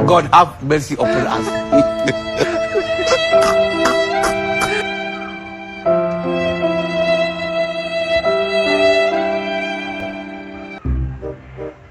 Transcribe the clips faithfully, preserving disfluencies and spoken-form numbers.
God have mercy upon us.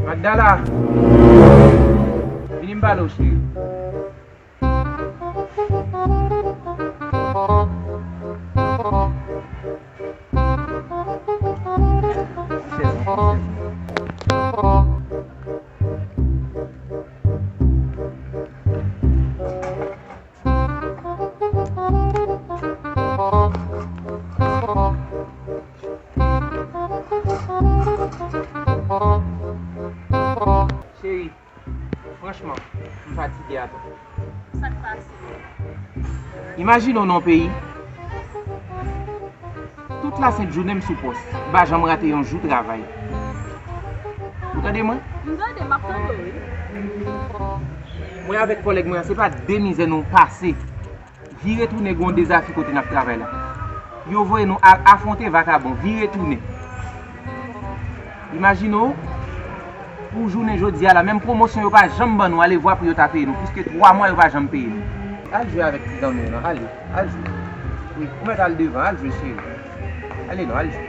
Magdala, vini m pale w, cheri. Cheri, franchman, m fatige atò. Sa k pase? Imajine w nan yon peyi, tout lasent jounen m sou pòs, m pa janm rate yon jou travay. Ou tande mwen? M tande, m ap tande w, wi. Mwen avèk kòlèg mwen an, se pa de mizè nou pase. Vire tounen, gen yon dezafi kote n ap travay la. Yo voye nou al afwonte vakabon, vire tounen. Imajine w, pou jounen jodi a la, menm pwomosyon yo pa janm ban nou, alevwa pou yo ta peye nou, pliske twa mwa yo pa janm peye nou. Al jwe avèk ti zanmi w lan, ale, al jwe. Wi, ou mèt al devan, al jwe, cheri. Ale non, al jwe.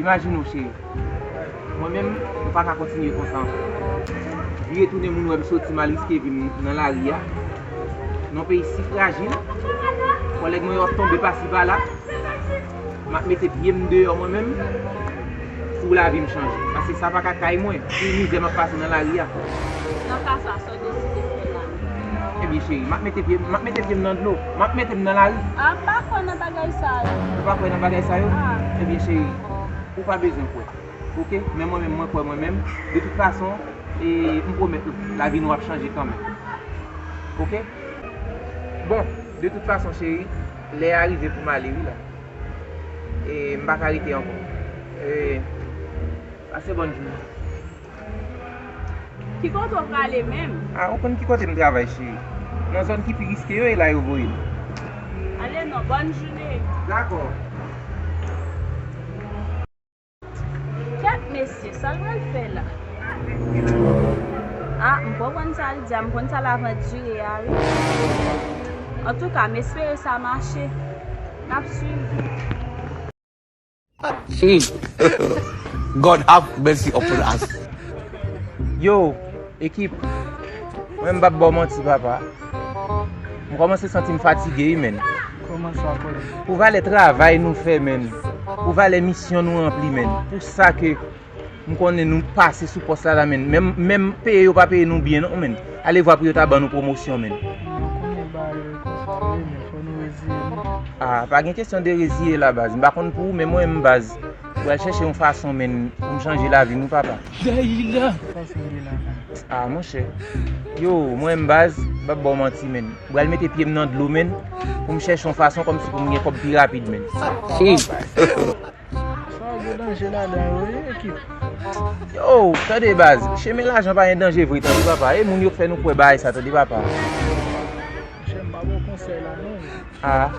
Imajine w, cheri. Mwen menm, m pa ka kontinye konsa ankò. Vire tounen, moun wè m soti, m al riske vi m nan lari a. Nan peyi si frajil, kòlèg mwen yo ap tonbe pasi pala. M ap mete pye m deyò mwen menm pou lavi m chanje. Paske sa pa ka kay mwen, pou mizè m ap pase nan lari a. Nan ka sa, sa w deside fè la? Ebyen, cheri, m ap mete pye, m ap mete pye m nan dlo. M ap mete m nan lari. A, m pa kwè nan bagay sa yo. Ou pa kwè nan bagay sa yo? A. Ebyen, cheri, ou pa bezwen kwè. Oke? Men mwen menm, mwen kwè mwen menm. De tout fason, e, m pwomèt ou, lavi nou ap chanje kanmenm. Oke? Bon, de tout fason, cheri, lè a rive pou m ale, wi, la. E, m pa ka rete ankò. E, pase bòn jounen. Ki kote w prale menm? A, ou konn ki kote m travay, cheri. Nan zòn ki pi riske yo, e la yo voye m. Ale non, bòn jounen. Dakò. Kèt mesye, sa l pral fè la? A, m konprann sa l di a, m konn sa l avanture a, wi. Antouka, m espere sa mache. N ap swiv. God have mercy upon us. Yo, ekip, mwen m p ap ba w manti, papa. M kòmanse santi m fatige, wi, menn. Kòman sa, kòlèg? Pou valè travay nou fè, menn. Pou valè misyon nou ranpli, menn. Pou sa ke m konnen nou pase sou pòs la, la, menn. Menm, menm peye yo pa peye nou byen, non, menn. Alevwa pou yo ta ban nou pwomosyon, menn. Yo konnen bagay yo konsa ye, men fò nou reziye nou. A, pa gen kesyon de reziye la, baz. M pa konn pou ou, men mwen, m, baz, m pral chèche yon fason, menn, pou m chanje lavi m, wi, papa. Dayila! Ki fason de la, menn? A, monchè. Yo, mwen, m, baz, m p ap ba w manti, menn. M pral mete pye m nan dlo, menn, pou m chèche yon fason kòmsi pou m gen kòb pi rapid, menn. Sa gen danje ladan yo, wi, ekip. Yo, tande baz, chemen lajan pa gen danje vre, tande papa. E moun yo k fè nou kwè bagay sa, tande papa. Monchè, m pa ba w konsèy la, non. A.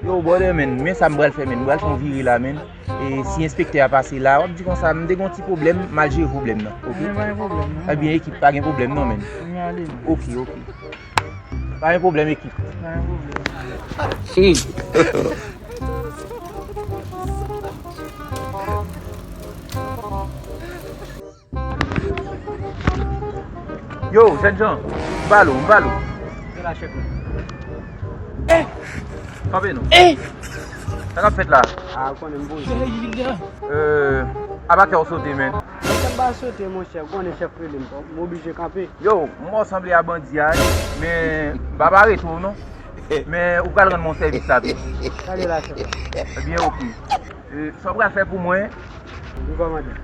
Yo, brother, menn, men sa m pral fè, menn. M pral fè yon vire la, menn. E si enspektè a pase la, w ap di konsa, m te gen yon ti pwoblèm, m al jere pwoblèm nan, oke? Men pa gen pwoblèm, non. Ebyen, ekip, pa gen pwoblèm, non, menn. N ale, non. Oke, oke. Pa gen pwoblèm, ekip. Pa gen pwoblèm. Si. Yo, jènjan, m pale w, m pale w. Gen la chèf mwen. Eh! Kanpe non. Eh! Sa k ap fèt la? A, ou konnen m poze. Eh, a pa kè w sote, menn. Kè m pa sote, monchè, ou konnen chèf rele m, m oblije kanpe. Yo, m wè w sanble a bandi a, men m pa pa rete w non. Men ou pral rann mwen sèvis la tou. Gade la, chèf. Ebyen, oke. E, sa w pral fè pou mwen? Wi, kòmandan.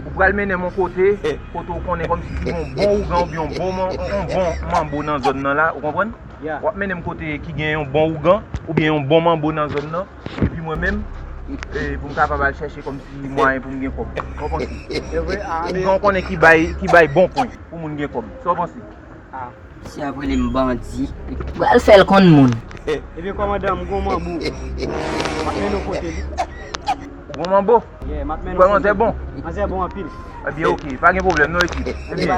Ou pral mennen m yon kote, kote w konnen kòmsi ki gen yon bon ougan oubyen yon bon man-, yon bon manbo nan zòn nan la, ou konprann? Ya. W ap mennen m kote ki gen yon bon ougan oubyen yon bon manbo nan zòn nan, epi mwen menm, e, pou m kapab al chèche kòmsi mwayen pou m gen kòb. Sa w panse? Se vre, a, men. Ougan w konnen ki bay, ki bay bon pwen pou moun gen kòb. Sa w panse? A. Si ap rele m bandi, li pral fè l konn moun. Ebyen, kòmandan, m gon manbo. M ap mennen w kote li. Bon manbo. Yeah, m ap mennen w. Kòman, manzè bon? Manzè bon anpil. Ebyen, oke, pa gen pwoblèm non, ekip. Ebyen,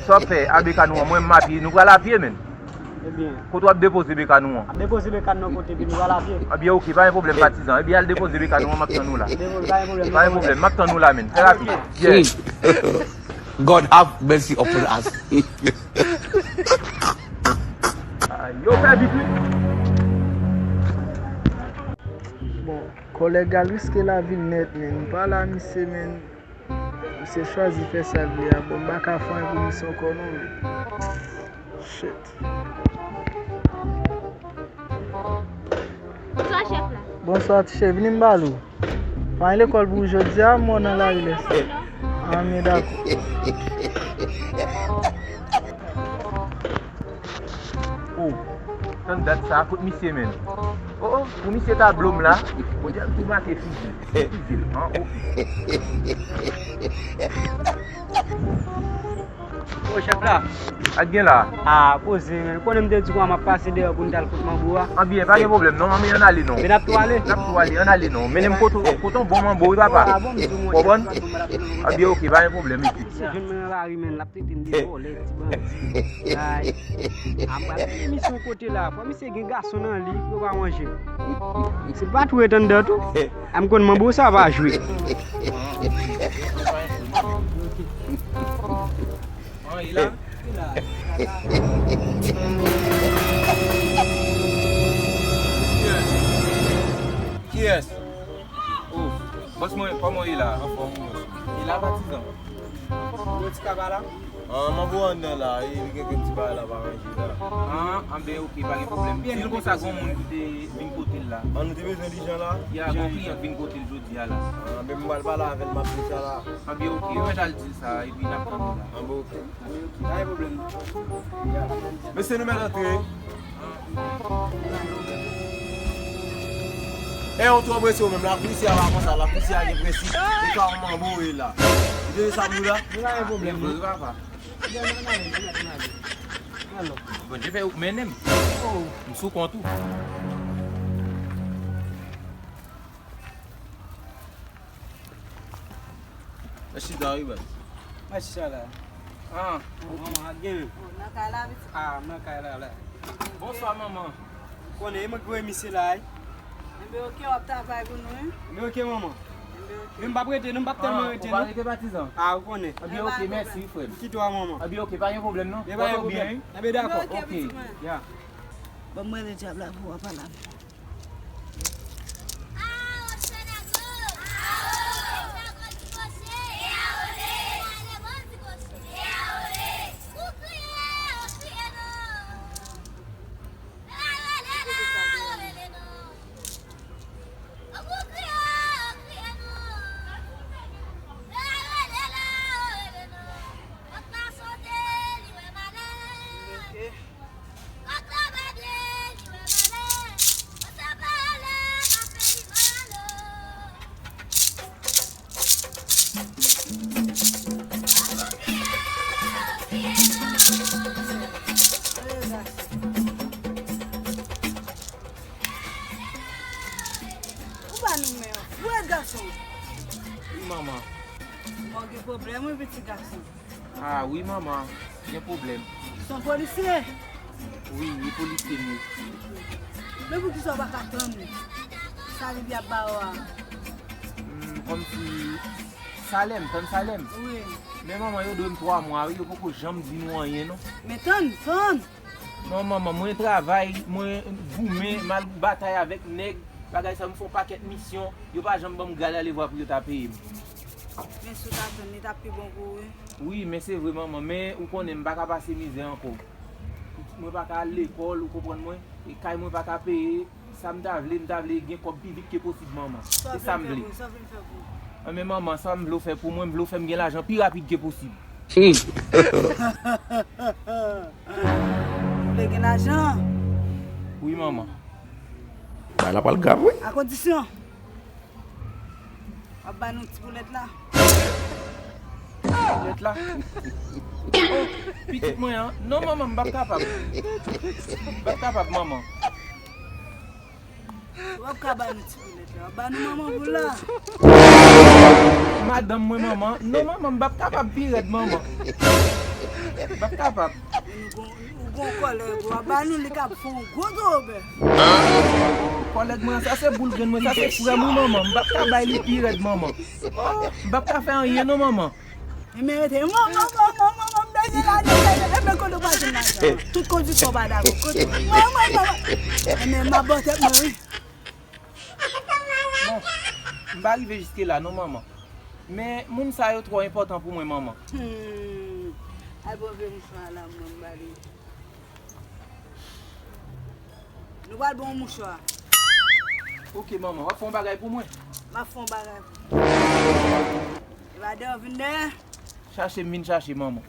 sa w ap fè a beka nou an? Mwen, m a pye, nou pral a pye, menn. Ebyen. Kote w ap depoze beka nou an? Ap depoze beka nou an kote, epi nou pral a pye. Ebyen, oke, pa gen pwoblèm, patizan. Ebyen, al depoze beka nou an, m ap tann ou la. Depoze, pa gen pwoblèm, pa gen pwoblem, m ap tann ou la, menn. Trè rapid. Yeah. God have mercy upon us. Ah, yo fè vit, wi. Bon, kòlèg al riske lavi l nèt, menn. M pale a misye, menn. Misye chwazi fè sa l vle a. Bon, m pa ka fè anyen pou misye ankò non, menn. Shit. Bonswa, chèf la. Bonswa, ti chèf. Vini m pale w. Pa gen lekòl pou ou jodi a, m wè w nan lari lè sa. Anben, dakò. Oh, tann dat sa, kot misye menm? Oh, oh, pou misye ta blo m la, kote l tou make fizil. Fizil, an, oke. Oh, chèf la. Ak gen la. Ah, poze, men. Ou konnen m te di w m ap pase deyò pou n t al kot manbo a. Anbyen, pa gen pwoblèm, non. Anbyen, ann ale, non. Men n ap tou ale? N ap tou ale, ann ale, non. Mennen m kote, kote yon bon manbo, wi, papa. Ah, bon, m di w, mwen, konprann? Anbyen, oke, pa gen pwoblèm, epi. Misye jwenn mwen nan lari, men, l ap trete m de vòlè, ti bandi. Ay. Ah, m pral fè emisyon kote la. Fò misye gen gason nan li pou yo pa manje. Si l pa tou ret anndan tou. Ah, m konn manbo sa va jwe. An, e la? Kiyès? Oh, bòs mwen, kòman w ye la? Anfòm, wi, bòs mwen. E la, patizan? Yon ti kaba la? An, manbo anndan la, e, li gen kèk ti bagay l ap aranje la. An, anben, oke, pa gen pwoblèm. Si l konsa, gon moun ki te vin kote l la. An, nou te bezwen li jan la? Ya, gon kliyan k vin kote l jodi a la. An, anben, m pral pale avè l, m ap di sa la. Anben, oke, ou mèt al di l sa, epi n ap tann ou la. Anben, oke. Pa gen pwoblèm. Mesye, nou mèt antre. E ou twò prese ou menm, lapolisye a pa konsa, lapolisye a gen prensip, e ka yon manbo ou ye la. Ou tande sa m di w la? Nou pa gen pwoblèm, non. Vre, papa. Ann ale, ann ale, ann ale. Alò. Bondye fè ou mennen m. Oh. M sou kont ou. Mèsi, Dari, baz. Mèsi, sa la. Ah. Oh, manman, ak gen. Oh, nan kay la, pitit. Ah, m nan kay la, la. Bonswa, manman. Konnen, e mwen ki voye misye la, wi. Enben, oke, w ap travay pou nou, wi. Enben, oke, manman. Enben, oke. Men m p ap rete, non, m p ap tèlman rete, non. Ah, ou pa rete, patizan? Ah, ou konnen. Enben, oke, mèsi, frè m. M kite w a, manman. Enben, oke, pa gen pwoblèm, non. Enben, pa gen pwoblèm. Enben, dakò. Enben, oke, pitit mwen. Ya. Ban m rele dyab la pou w ap pale avè l. Ou pa nou men, vre gason. Wi, manman. Bon, gen pwoblèm, wi, pitit gason. Ah, wi, manman, gen pwoblèm. Se yon polisye? Wi, wi, polisye m ye. Men poukisa w pa ka tann sa li ap ba w a? Hmm, kòmsi salè m, tann salè m. Wi. Men manman, yo dwe m twa mwa, wi, yo poko janm di nou anyen, non. Men tann, tann! Non, manman, mwen travay, mwen goumen, m al batay avèk nèg, bagay sa, m fè yon pakèt misyon, yo pa janm ban m grad alevwa pou yo ta peye m. Men si w ta tann, li t ap pi bon pou ou, wi. Wi, men se vre, manman, men ou konnen m pa ka pase mizè ankò. Pitit mwen pa ka al lekòl, ou konprann mwen, e kay mwen pa ka peye, sa m ta vle, m ta vle gen kòb pi vit ke posib, manman. Se sa m vle. Sa w vin fè pou ou? Anben, manman, sa m vle w fè pou mwen, m vle w fè m gen lajan pi rapid ke posib. Hmm. Ou vle gen lajan? Wi, manman. Bagay la pral grav, wi. A kondisyon w ap ba nou ti boulèt la. Boulèt la? Oh, pitit mwen an. Non, manman, m p ap kapab. M p ap kapab, manman. W ap ka ba nou ti boulèt la. W ap ba nou manman pou la. Madanm mwen manman. Non, manman, m p ap kapab pi rèd manman. M p ap kapab. Ou gon, ou gon kòlèg ou ap ba nou, li k ap fè yon gwo twobè. Kòlèg mwen, sa se boul grenn mwen, sa se frè m wi manman. M p ap ka bay li pi rèd manman. M p ap ka fè anyen non manman. Ebyen rete, manman, manman, manman, m bezwen lajan, ebyen kote w pral jwenn lajan? Tout kondisyon pa dakò. Kote? Manman, manman. Ebyen m ap bò tèt mwen wi. Bon, m pa rive jiske la non manman. Men moun sa yo twò enpòtan pou mwen manman. Hmm. Al pran vye mouchwa la mwen m ba li. Nou pral bon mouchwa. Ok manman, w ap fè yon bagay pou mwen? M ap fè yon bagay pou ou. E pa deyò vin dèyè. Chache m vin chache manman.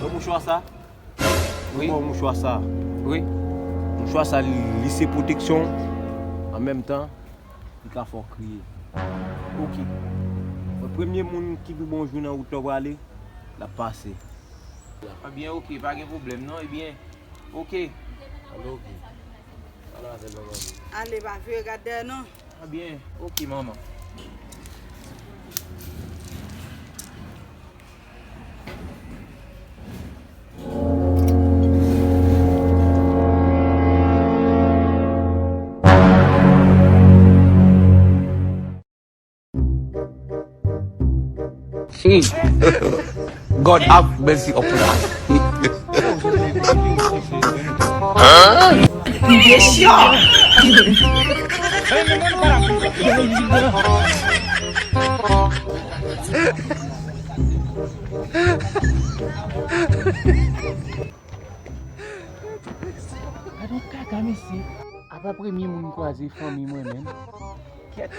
Wè mouchwa sa? Wi. Wè mouchwa sa? Wi. Mouchwa sa, li, li se pwoteksyon. An menm tan, li ka fè w kriye. Ok. Mwen, premye moun ki di bonjou nan wout la w prale, l ap pase. Ebyen, ok, pa gen pwoblèm non, ebyen, ok. Ale, ok. Ale avè l, manman. Ale, pa vire gad dèyè non. Ebyen, ok, manman. Hmm. God have mercy upon us. Gad yon kaka mesye. Apa premye moun m kwaze fanmi mwen menm. Kèt.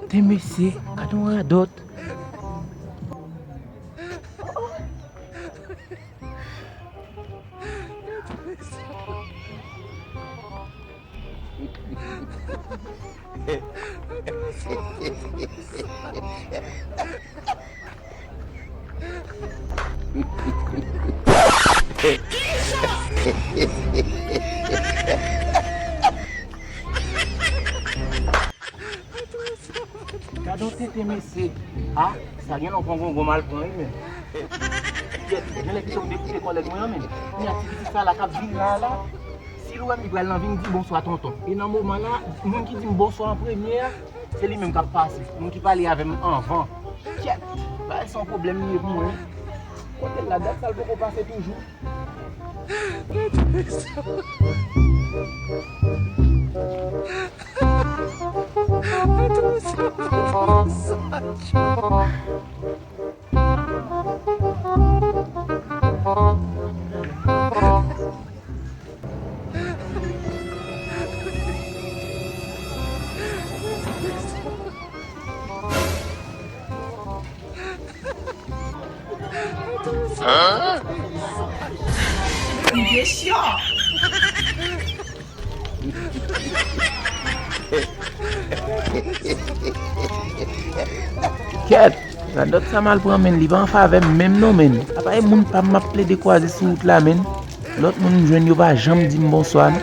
Te mesye, gad yon radòt. Gad yon tenten mesye. A, sa gen lè w pran gongon mal pran wi menm. Kèt, gen lè ki sòt dekoute kòlèg mwen an menm. Kounye a ti pitit sa la k ap vire a la. Si l wè m li pral nan vin di bonswa tonton. E nan moman la, moun ki di m bonswa an premye a, se li menm k ap pase. Moun ki pale avè m anvan. Kèt, bagay sa yon pwoblèm li ye pou mwen wi. Kote l la, dat sa l poko pase toujou. Kèt! Radòt sa mal pran menn, li pa an favè m menm non menn. Apa e moun pa m m ap plede kwaze sou wout la menn. Lòt moun m jwenn yo pa janm di m bonswa non.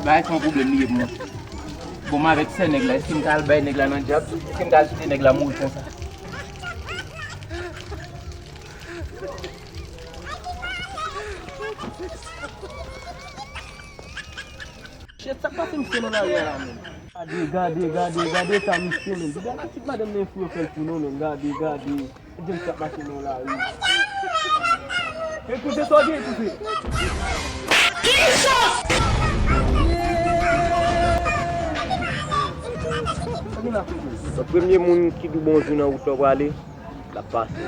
Bagay sa yon pwoblèm li ye pou mwen. Bon, m avèk sè nèg la, èske m ka al bay nèg la nan djab? Èske m ka al kite nèg la mouri konsa? Shit, sa k pase misye nan lari a la menm? Gade, gade, gade, gade sa misye menm. Gade pitit madanm nan fou yo fè l pou nou menm. Gade, gade. Gade sa k pase nan lari. Hey, koute sa w gen, koute. Sa gen la, koute. Premye moun ki di w bonjou nan wout la w prale, l ap pase.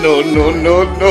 No, no, no, no.